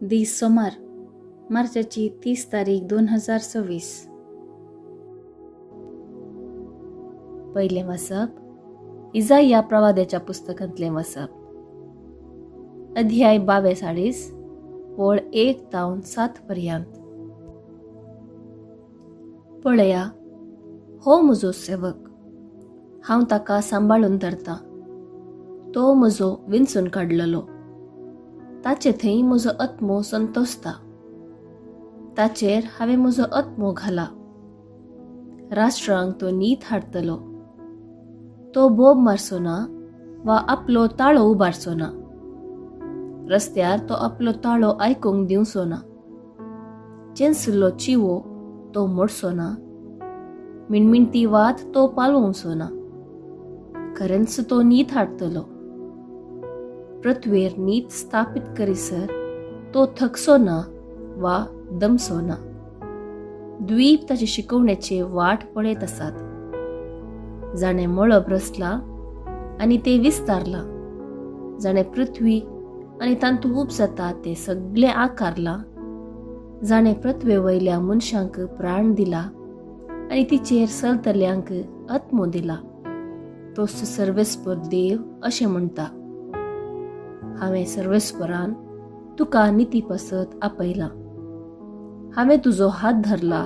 दीस सोमार, मार्चाची 30 तारीख 2026. पयलें वाचप इजाया प्रवाद्याच्या पुस्तकांतलें वाचप, अध्याय 42 ओळ 1 तावन 7 पर्यंत. पळया, हो म्हजो सेवक, हांव ताका सांबाळून धरता, तो म्हजो विंचून काडलेलो, ताचे थंय म्हजो आत्मो संतोसता, ताचेर हांवें म्हजो आत्मो घाला. राष्ट्रांक तो नीत हाडटलो, तो बोब मारचो ना वा आपलो ताळो उबारचो ना, रस्त्यार तो आपलो ताळो आयकूंक दिवचो ना, चेंचल्लो चिवो तो मोडचो ना, मिणमिणती वात तो पालोवचो ना. खरेंच तो नीत हाडटलो, पृथ्वेर नीत स्थापीत करीसर तो थकचो ना वा दमचो ना. द्वीप ताचे शिकवण्याचे वाट पळयत आसात. जाणें मळब रचलां आनी तें विस्तारलां, जाणें पृथ्वी आनी तांतूं उब जाता तें सगळें आकारलां, जाणें पृथ्वे वयल्या मनशांक प्राण दिला आनी तिचेर चलतल्यांक आत्मो दिला, तोच सर्वेस्पर देव अशें म्हणटा. हांवें सर्वेस्परान तुका निती पासत आपयला, हांवें तुजो हात धरला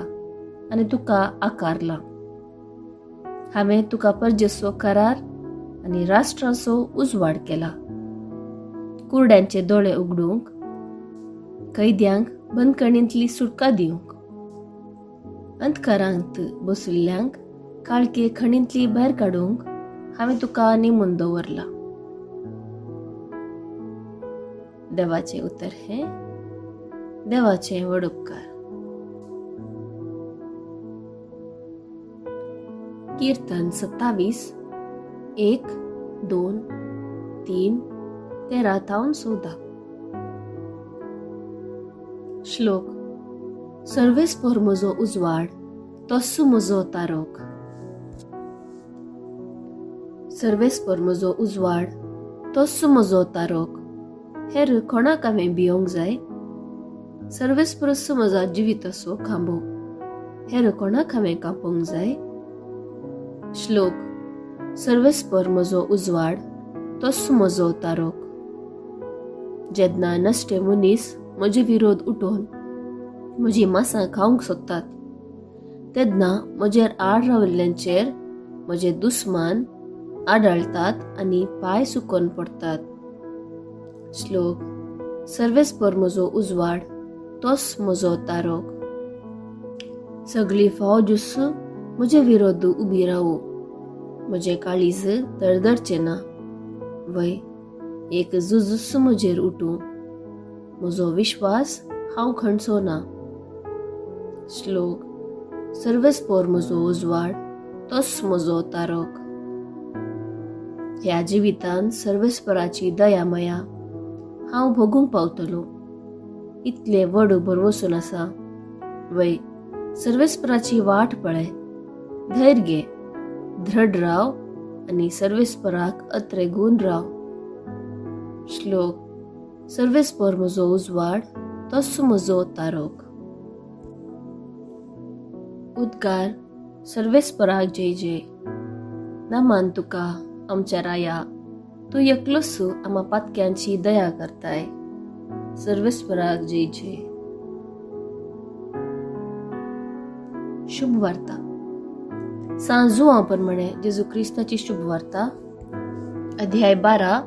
आनी तुका आकारला, हांवें तुका परजेचो करार आनी राष्ट्राचो उजवाड केला, कुरड्यांचे दोळे उगडूंक, कैद्यांक बंदखणींतली सुटका दिवंक, अंधकारांत बशिल्ल्यांक काळखे खणींतली भायर काडूंक हांवें तुका नेमून दवरला. देवाचें उतर हें, देवाचें व्हड उपकार. कीर्तन 27 1 2 3 13 तावन 14. श्लोक. सर्वेस्पर म्हजो उजवाड, तोच म्हजो तारोक. सर्वेस्पर म्हजो उजवाड, तोच म्हजो तारोक, हेर कोणाक हांवें भियोंक जाय? सर्वेस्परच म्हजो जिविताचो खांबो, हेर कोणाक हांवें कांपोंक जाय? श्लोक. सर्वेस्पर म्हजो उजवाड, तोच म्हजो तारोक. जेन्ना नश्टे मनीस म्हजे विरोध उठोवन म्हजी मासां खावंक सोदतात, तेन्ना म्हजेर आड राविल्ल्यांचेर म्हजे दुस्मान आडाळतात आनी पांय सुकोवन पडटात. श्लोक. सर्वेस्पर म्हजो उजवाड, तोच म्हजो तारोक. सगळी फौजूस म्हजे विरोध उबी रावू, म्हजें काळीज दळदळचें ना. वय एक जुजूस म्हजेर उठूं, म्हजो विश्वास हांव खणचो ना. श्लोक. सर्वेस्पर म्हजो उजवाड, तोच म्हजो तारोक. ह्या जिवितांत सर्वेस्पराची दया माया हांव भोगूंक पावतलो, इतलें व्हड भरवसून आसा. वय सर्वेस्पराची वाट पळय, धैर्य घे, दृढ राव आनी सर्वेस्पराक अत्रेगून राव. श्लोक. सर्वेस्पर म्हजो उजवाड, तोच म्हजो तारोक. उद्गार. सर्वेस्पराक जय जय. नमान तुका आमच्या राया, तूं एकलोच आमा पातक्यांची दया करताय. सर्वेस्पराक जय जय. शुभ वार्ता. सांत जुवांव प्रमाणे जेजू क्रिस्ताची शुभ वार्ता, अध्याय 12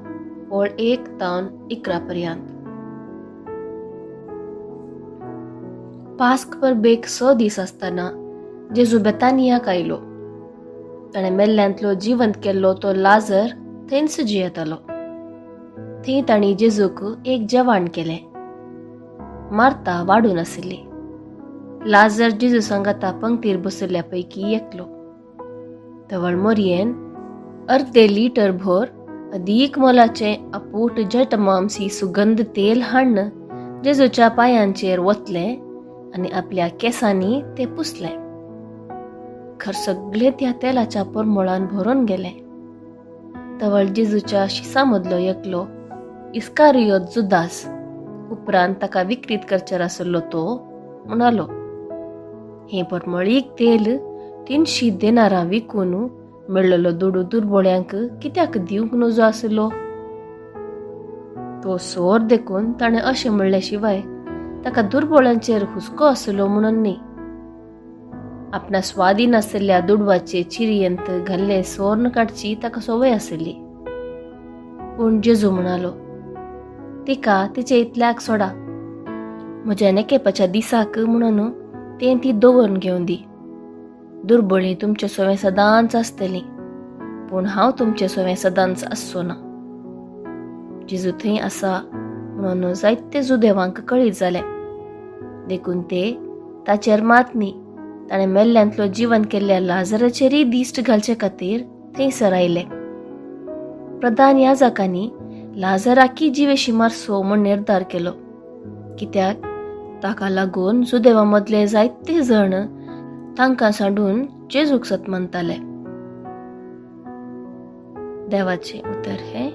ओळ 1 तावन 11 पर्यंत. पास्क परबेक 6 दीस आसतना जेजू बेतानियाक आयलो. ताणें मेल्ल्यांतलो जिवंत केल्लो तो लाजर थंयच जियेतालो. थंय तांणी जेजूक एक जेवण केलें. मार्ता वाडून आशिल्ली. लाजर जेजू सांगाता पंक्तीर बशिल्ल्या पैकी एकलो. तवळ मोरयेन अर्दे लिटर भर अदीक मोलाचें अपूट जटमामसी सुगंध तेल हाडून जेजूच्या पांयांचेर वतलें आनी आपल्या केंसांनी तें पुसलें. घर सगळें त्या तेलाच्या परमळान भरून गेलें. तवळ जेजूच्या शिसा मदलो एकलो इस्कारियोत जुदास उपरांत ताका विक्रीत करचेर आसलो तो म्हणालो, हें परमळीक तेल 300 देनारां विकून मेळ्ळलो दुडू दुर्बोळ्यांक कित्याक दिवंक नजो आसलो? तो सोर देखून ताणें अशें म्हणल्या शिवाय ताका दुर्बोळ्यांचेर हुस्को आसलो म्हणून न्ही. आपणा स्वाधीन आशिल्ल्या दुडवाचे चिरयेंत घाल्ले सोर्न काडची ताका संवय आसली. पूण जेजू म्हणालो, तिका तिचे इतल्याक सोडा, म्हज्या नेकेपाच्या दिसाक म्हणून तें ती दवरून घेवन दी. दुर्बळी तुमचे सवें सदांच आसतली, पूण हांव तुमचे सवें सदांच आसचो ना. जेजू थंय आसा म्हणून जायते जुदेवांक कळीत जालें, देखून ते ताचेर मात न्ही ताणें मेल्ल्यांतलो जिवन केल्ल्या लाजराचेरय दिश्ट घालचे खातीर थंयसर आयले. प्रधान याजकांनी लाजराकी जिवेशी मारसो म्हूण निर्धार केलो, कित्याक ताका लागून जुदेवा मदले जायते जण तांकां सांडून जेजूक सत मानताले. देवाचें उतर हें.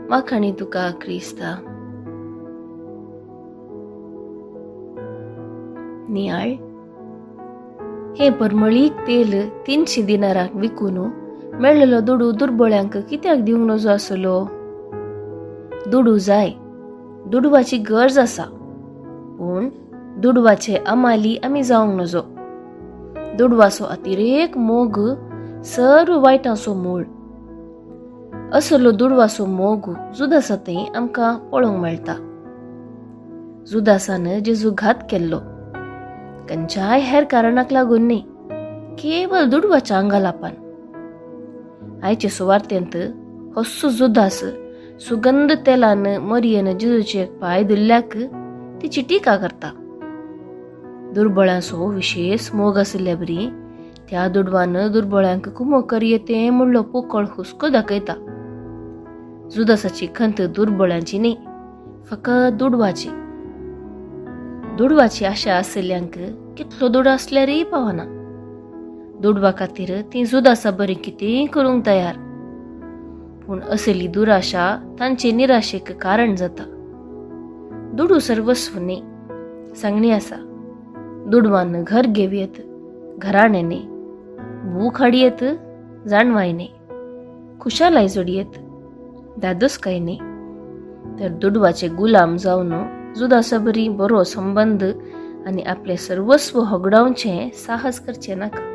वाखाणी तुका क्रिस्ता. नियाळ. हें परमळीक तेल 300 दिनाराक विकून मेळ्ळलो दुडू दुर्बळ्यांक कित्याक दिवंक नजो आसलो? दुडू जाय, दुडवाची गरज आसा, पूण दुडवाचे अमाली आमी जावंक नजो. दुडवाचो अतिरेक मोग सर्व वायटांचो मूळ. असलो दुडवाचो मोग जुदासा थंय आमकां पळोवंक मेळटा. जुदासान जेजू घात केल्लो खंयच्याय हेर कारणाक लागून न्ही, केवळ दुडवाच्या आंगालापान. आयचे सुवार्तेंत हस्सो जुदास सुगंध तेलान मरियन जेजूचे पांय धुल्ल्याक तिची टिका करता. दुर्बळांचो विशेष मोग आशिल्ल्या बरी त्या दुडवान दुर्बळ्यांक कुमो करयेते म्हणलो पोकळ हुस्को दाखयता. जुदासाची खंत दुर्बळ्यांची न्ही, फकत दुडवाची. दुडवाची आशा आशिल्ल्यांक कितलो दुडू आसल्यारय पावना. दुडवा खातीर ती जुदासा बरी कितेंय करूंक तयार, पूण असली दुराशा तांचे निराशेक कारण जाता. दुडू सर्वस्व न्ही, सांगणी आसा. दुडवान घर घेवयेत, घराणें न्ही, भूक हाडयेत, जाणवाय न्ही, खुशालाय जोडयेत, धादोसकाय न्ही. तर दुडवाचे गुलाम जावन जुदासा बरी बरो संबंद आनी आपलें सर्वस्व होगडावचें साहस करचें नाका.